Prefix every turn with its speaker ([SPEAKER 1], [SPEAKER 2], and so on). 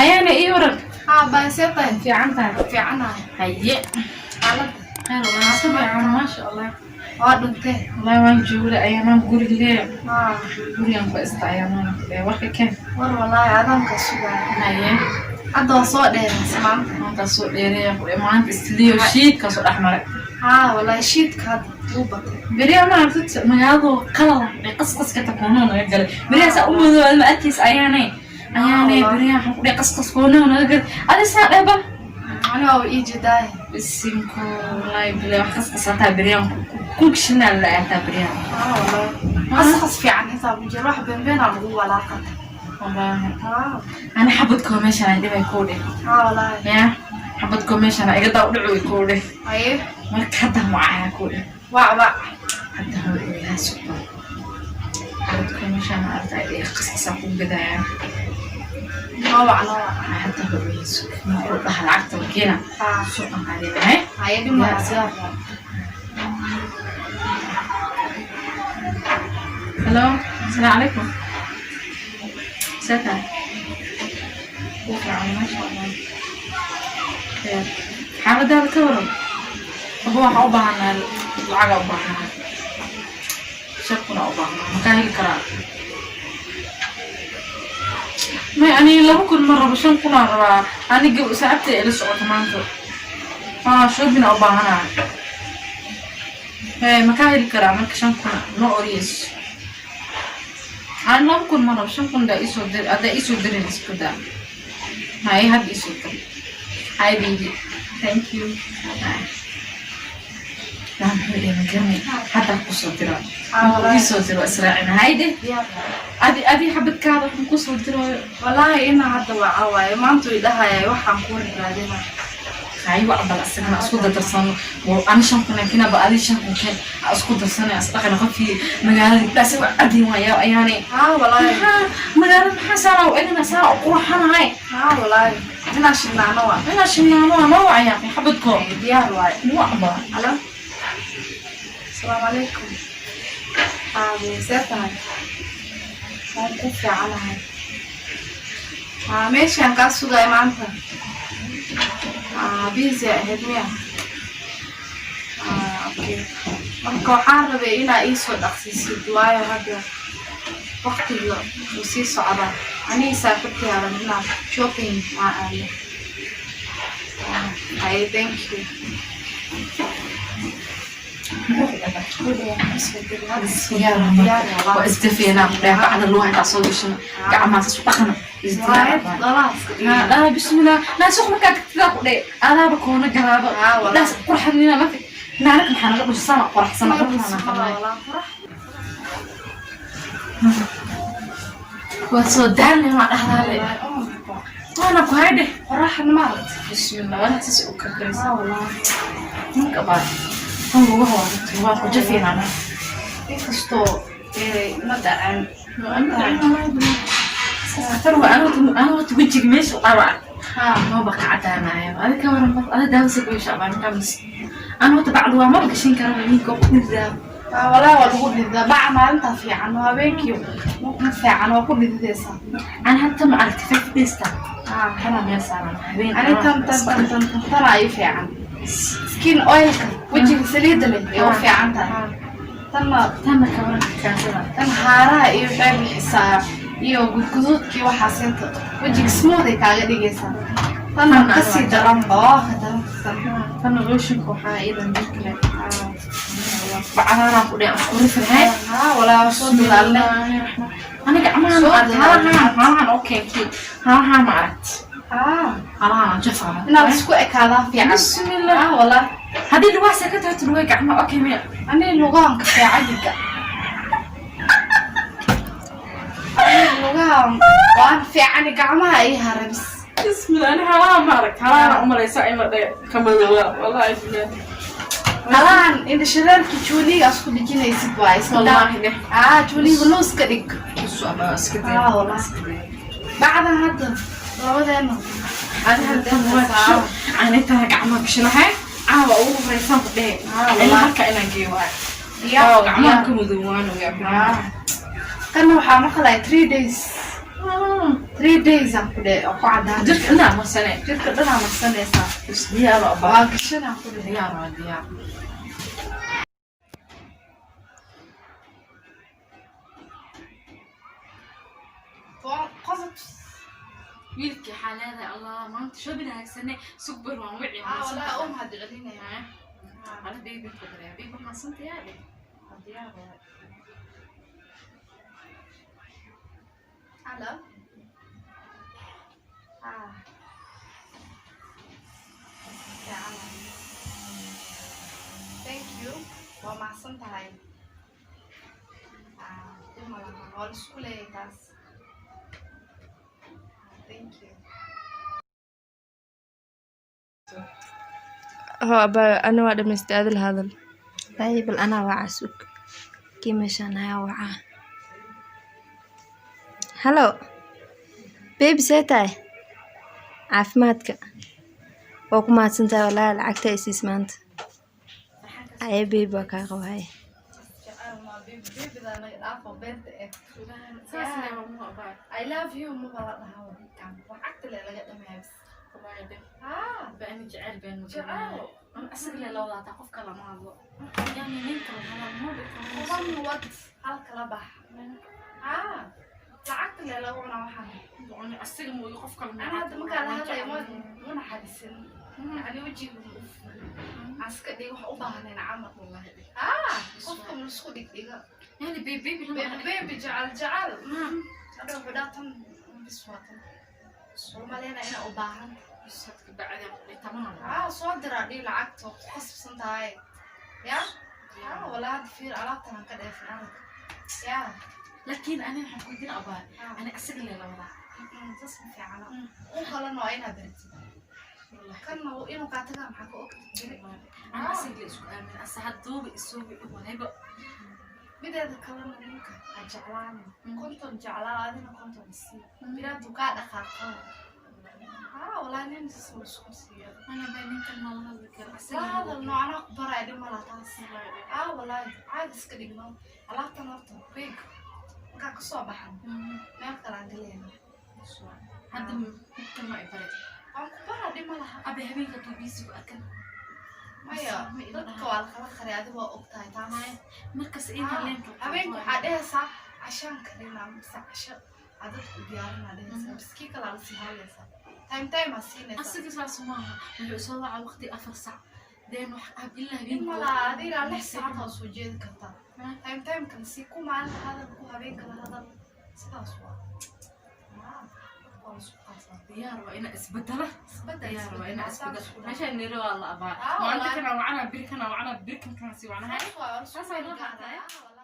[SPEAKER 1] Ayaana ii waran.
[SPEAKER 2] Haa, baan see tahay?
[SPEAKER 1] Fiican tahay?
[SPEAKER 2] Fiicanahay.
[SPEAKER 1] Haye.
[SPEAKER 2] Xaaladda?
[SPEAKER 1] Khayr, waa si fiican, maasha Allah.
[SPEAKER 2] Waa dhuntee.
[SPEAKER 1] Wallahi waan joogay ayaanaan guriga lee.
[SPEAKER 2] Haa.
[SPEAKER 1] Gurigan ku ista ayaanaan ku dheh warka keen.
[SPEAKER 2] War wallaahi adaanka sugaya.
[SPEAKER 1] Haye.
[SPEAKER 2] Hadda waa soo dheeraysa maanta.
[SPEAKER 1] Maanta soo dheereeya ku dheh, maanta istiliyo shiidka soo dhex maray.
[SPEAKER 2] Haa wallaahi, shiidka hadda wuu batay.
[SPEAKER 1] Beriyaa ma aragtid magaaladu qalala ee qasqaska takoonoo naga galay. Beriyaa saa u madoobaad ma arkaysa ayaanay. Ayaanay beriyaa waxaan ku dheh qasqas koonoo naga galay. Adi saa dheh bal.
[SPEAKER 2] Ani waa ii jeedaaye.
[SPEAKER 1] Bisinko wallahi bilaa wax qasqas hataa beriyaan ku kishinaa la hataa beriyaan.
[SPEAKER 2] Haa wallaahi. Qasqas fiican xitaa ma jiro, wax beenbeenaa lagu walaaqata.
[SPEAKER 1] Wallahi.
[SPEAKER 2] Haa.
[SPEAKER 1] Ana xabadkoo meeshaan ay dhibay kuu dheh.
[SPEAKER 2] Haa wallaahi.
[SPEAKER 1] Ya xabadkoo meeshaan iga daa u dhici kuu dheh.
[SPEAKER 2] Haye.
[SPEAKER 1] Marka hadda wacaya kuu dheh.
[SPEAKER 2] Wac wac.
[SPEAKER 1] Hadda hore suqba. Xabadkoo meeshaan aragta ay qasqasaan ku gadayaa.
[SPEAKER 2] Noo wac, noo wac.
[SPEAKER 1] Hadda hore suq ma u dhaha lacagta wakiina.
[SPEAKER 2] Haa.
[SPEAKER 1] Suuqan qaadinahay.
[SPEAKER 2] Haye, dhib ma laha, sidaa rabaa.
[SPEAKER 1] Hello, asalaamu calaykum. See tahay? Wuu fiican, maasha Allah. Khayr. Xaaladaada ka waran? Waba waxaa u baahanaa lacagaa u baahanaa. Shaquna u baahanaa. Ma kaa heli karaa? May ani 2000 ma rabo, 5000 aa rabaa. Aniga saaxiibtay ila socota maanta. Haa, shopping aa u baahanaa. Hee, ma kaa heli karaa marka 5000 ma oriyeyso? Aan 2000 ma rabo, 5000 daa iisoo dir, haddaa iisoo dirin isku daa. Hay, hadda iisoo dir. Hi baby. Thank you. Hi. Yaa muxuu dhihi ma garanay. Hadda kusoo diro.
[SPEAKER 2] Haa
[SPEAKER 1] Markuu
[SPEAKER 2] wallaahi.
[SPEAKER 1] iisoo diro israacina. Hayde.
[SPEAKER 2] Diyaar.
[SPEAKER 1] Adi adi xabadkaada waxaan kusoo dirooyo.
[SPEAKER 2] Wallaahi inaa hadda waca waaye, maanta way dhahayay waxaan kuu raadinaa.
[SPEAKER 1] Hay wacbal asagana isku dardarsano. Ani 5000 laakiin aba adi 5000 keen isku darsanay as dhaqan qofkii magaalada gabdhaas waa cadin waaya ayaanay.
[SPEAKER 2] Haa wallaahi.
[SPEAKER 1] Maxaa magaalada maxaa saara u egna saa u qurxanahay.
[SPEAKER 2] Haa wallaahi. Inaa shidnaano waa.
[SPEAKER 1] Inaa shinaano waa noo wacayaa xabadko.
[SPEAKER 2] Diyaar waaye.
[SPEAKER 1] Wacba.
[SPEAKER 2] Alo. Asalaamu calaykum. Haa, see tahay? Waan ku fiicanahay. Haa, meeshaan kaa sugaya maanta. Haa, busy ahayd miya? Haa, okay. Marka waxaan rabay inaa ii soo dhaqsiisid, waayo hadda waqtiga wuu sii socdaa. Aniga saaxiibtay aadan inaan shopping aa aadno. Haa, haye, thank you.
[SPEAKER 1] Waa isdafeenaa ku dheh bacda lugaha intaa soo gashano gacmahaas isu dhaqana. Isdiyaa bismillah naa suuq markaa tagtidaa ku dheh adaaba koona galaaba dhaas qurxanina marka naanaka maxaa naga dhusana qoraxsana qurxana waa soo daalne waa dhahdaale waana ku haydhe.
[SPEAKER 2] Qoraxna ma aragtay?
[SPEAKER 1] Bismillah, wala saas u karkaraysa ninka baa tan lugaha waa waa ku jafeenaa.
[SPEAKER 2] Inkastoo ma dhaceen.
[SPEAKER 1] Khatar waa ana wata wejiga meesha dhaawac maba ka cadaanaayo. Adi ka waran bal, adi daawasa ku yeesha abaan kamis ana wata bacdu waa maba gashan karaba ninka ku dhidaa.
[SPEAKER 2] Walaa waa lagu dhididaa baca maalintaa fiican oo habeenkii ma fiican waa ku dhididaysaa.
[SPEAKER 1] Ana hata ma aragti 5 days ta kana meel saaran habeen.
[SPEAKER 2] Ani tan tan tan tan tan tanaa ii fiican, skin oilka wejiga saliidda leh ay u fiican tahay tanna.
[SPEAKER 1] Tanna ka waran kaasada?
[SPEAKER 2] Tan haaraha iyo waxay bixisaa iyo gudguduudkii waxaas inta wejiga smooth ay kaaga dhigaysaa. Tanna kasii daranba, waa ka daran tan.
[SPEAKER 1] Tanna lotionka waxaa iidan mid kale bacdaanaa ku dheh isku rifihay.
[SPEAKER 2] Haa walaa, soo dadaalnay.
[SPEAKER 1] Aniga gacmahan
[SPEAKER 2] Soo
[SPEAKER 1] ma aragti
[SPEAKER 2] dadaalnay.
[SPEAKER 1] halahan halahan oo keenkii halahan ma aragti
[SPEAKER 2] Haa.
[SPEAKER 1] halahan jafaa.
[SPEAKER 2] Inaad isku ekaadaa fiican.
[SPEAKER 1] Bismillah.
[SPEAKER 2] Haa walaa.
[SPEAKER 1] Haddii lugahaas ka taagto lugaha gacmaha okay miya?
[SPEAKER 2] Ani lugahan ka fiican, ani lugahan waan fiican, gacmaha ii haray bis.
[SPEAKER 1] Bismillah, ani halahan ma aragti halahan umalaysa in la dhe ka madooba wallahi billah.
[SPEAKER 2] Halahan indha shareerkii juuliga isku dhijinaysid waa iska daa.
[SPEAKER 1] Wallaahi dheh.
[SPEAKER 2] Aa, juuliga nuus ka dhig.
[SPEAKER 1] Isu ama iska day.
[SPEAKER 2] Haa walaa, bacdan hadda labadeena.
[SPEAKER 1] Adi hadda waa gasho anitaa gacmaha gashanahay caawa ugu horeysaan ku dhehe ilaa halka inaan geeyo waay
[SPEAKER 2] Diyaar.
[SPEAKER 1] Oo gacmaha ka madoobaan ogaa.
[SPEAKER 2] Kana waxaa maqlaya 3 days. 3 days aan ku dhe oo ku cadaan.
[SPEAKER 1] Jirka dhanaa marsane.
[SPEAKER 2] Jirka dhanaa marsanaysaa.
[SPEAKER 1] Bas diyaar waa abaa.
[SPEAKER 2] Waa gashanaa ku dhe.
[SPEAKER 1] Diyaar waa, diyaar.
[SPEAKER 2] Qosod.
[SPEAKER 1] Wiilkii waxaa leedahay, Allah, maanta shopping haagsane, sugbar waan wici.
[SPEAKER 2] Ah, walaa u mahad celinaya.
[SPEAKER 1] Ala baby ku daray, baby maxaasanta dheh.
[SPEAKER 2] Diyaar waa. Hello. Ah. Fiican. Thank you. Waa mahadsan tahay. Ah, dhib ma laha. Waa la isku leeyahay taas. Thank you.
[SPEAKER 3] Hoo abaayo, ana waa dhamaystay, adil hadal.
[SPEAKER 4] Ay, bal anaa wacaa, sug. Kii meeshaan ayaa wacaa. Hello baby, see tahay? Caafimaadka? Waa ku mahadsan tahay wallaahi lacagta ay siis maanta. Aye baby, waa kaa qabaaye.
[SPEAKER 2] Jecel ma baby, babyda naga dhaafo beenta eh.
[SPEAKER 1] Saas le waa muhu abaa.
[SPEAKER 2] I love you ma bala dhahaa ninkan. Lacagta le laga dhameeyaa bis.
[SPEAKER 1] Wallaahi be.
[SPEAKER 2] Ah,
[SPEAKER 1] Ba ani jecel been ma
[SPEAKER 2] Jecel.
[SPEAKER 1] garanayo. Ana asaga le la wadaataa, qof kale ma hadlo, yani ninka la hadal ma
[SPEAKER 2] One wad hal kala bax. Ah, lacagta le lagu cunaa waxaan.
[SPEAKER 1] Bixo asaga mooyo, qof kale ma
[SPEAKER 2] Ana hadda markaa la hadlayo ma naxariisin. Yani wejiga aska dhig wax u baahnayn camal.
[SPEAKER 1] Wallaahi be.
[SPEAKER 2] Ah, qofka ma isku dhig dhiga.
[SPEAKER 1] Yani baby baby lama
[SPEAKER 2] Baby baby, jecel jecel. Hadda wuxuu dhaha tan bis waa tan. Soo maleynaa inaa u baahan.
[SPEAKER 1] Bas hadka bacdi aan ku tabanaa.
[SPEAKER 2] Ah, soo diraa dhii lacagta, waa ku khasabsan tahay. Ya? Ah, walaa hadda fiir alaabtan aan ka dheefin arag. Ya.
[SPEAKER 1] Laakiin ani waxaan ku weydiin abaa,
[SPEAKER 2] Ah.
[SPEAKER 1] ani asaga le la wadaa.
[SPEAKER 2] Saas ma fiicana. U kalena waa inaad baratid. Kanna inuu kaa tagaa maxaa ka og beri.
[SPEAKER 1] Ana asaga le isku aamin, asa haduuba isuubi wahayba.
[SPEAKER 2] Mideeda kalena ninka ha jeclaani. 50 jeclaa, adina 50 isii. Biraadu kaa dhaqaaqaa. Ah, walaa nin saas ma isku siiyo.
[SPEAKER 1] Ana baa ninkan ma la hadli karo asaga.
[SPEAKER 2] La hadal no, anaa ku baraya, dhib ma laha taas. Ah, walaahi caadi iska dhigno. Alaabtan horta weeg markaa kasoo baxan meel kale aan galayna.
[SPEAKER 1] Hadda midkan ma i baray.
[SPEAKER 2] Waan ku baraa, dhib ma laha.
[SPEAKER 1] Abe, habeenka tuu biisi ku arkan.
[SPEAKER 2] Maya, dadka waa lakala qaray, adiga waa og tahay taas.
[SPEAKER 1] Markas ina leenka.
[SPEAKER 2] Habeenka waxaa dhehaysaa cashaan karinaa mise casho aa dadka u diyaarinaa dhehaysaa, biskii kalaa lasii hadlaysaa, time time aa siinaysaa.
[SPEAKER 1] Asaga saas maaha, wuxuu soo wacaa waqti 4 sac deen wax ab ilaa
[SPEAKER 2] Dhib
[SPEAKER 1] habeenka.
[SPEAKER 2] ma laha, adiga 6 saacad waa soo jeedi kartaa. Time time kala sii, ku maalinta hadal, ku habeenkala hadal, sidaas waa. Ah, dadka waa laisku qaasaa.
[SPEAKER 1] Diyaar waa ina isbedela.
[SPEAKER 2] Isbedel.
[SPEAKER 1] Diyaar waa ina
[SPEAKER 2] Isbedel.
[SPEAKER 1] isbedela. Meeshaan niro waa la abaa.
[SPEAKER 2] Ah,
[SPEAKER 1] Maalinta
[SPEAKER 2] wallaahi.
[SPEAKER 1] kana wacana, biri kana wacana, biri kan kana sii wacana.
[SPEAKER 2] Saas waa, waa laisku
[SPEAKER 1] Saas ay loo
[SPEAKER 2] gaaraa.
[SPEAKER 1] qaataa.
[SPEAKER 2] Ah, wallaahi.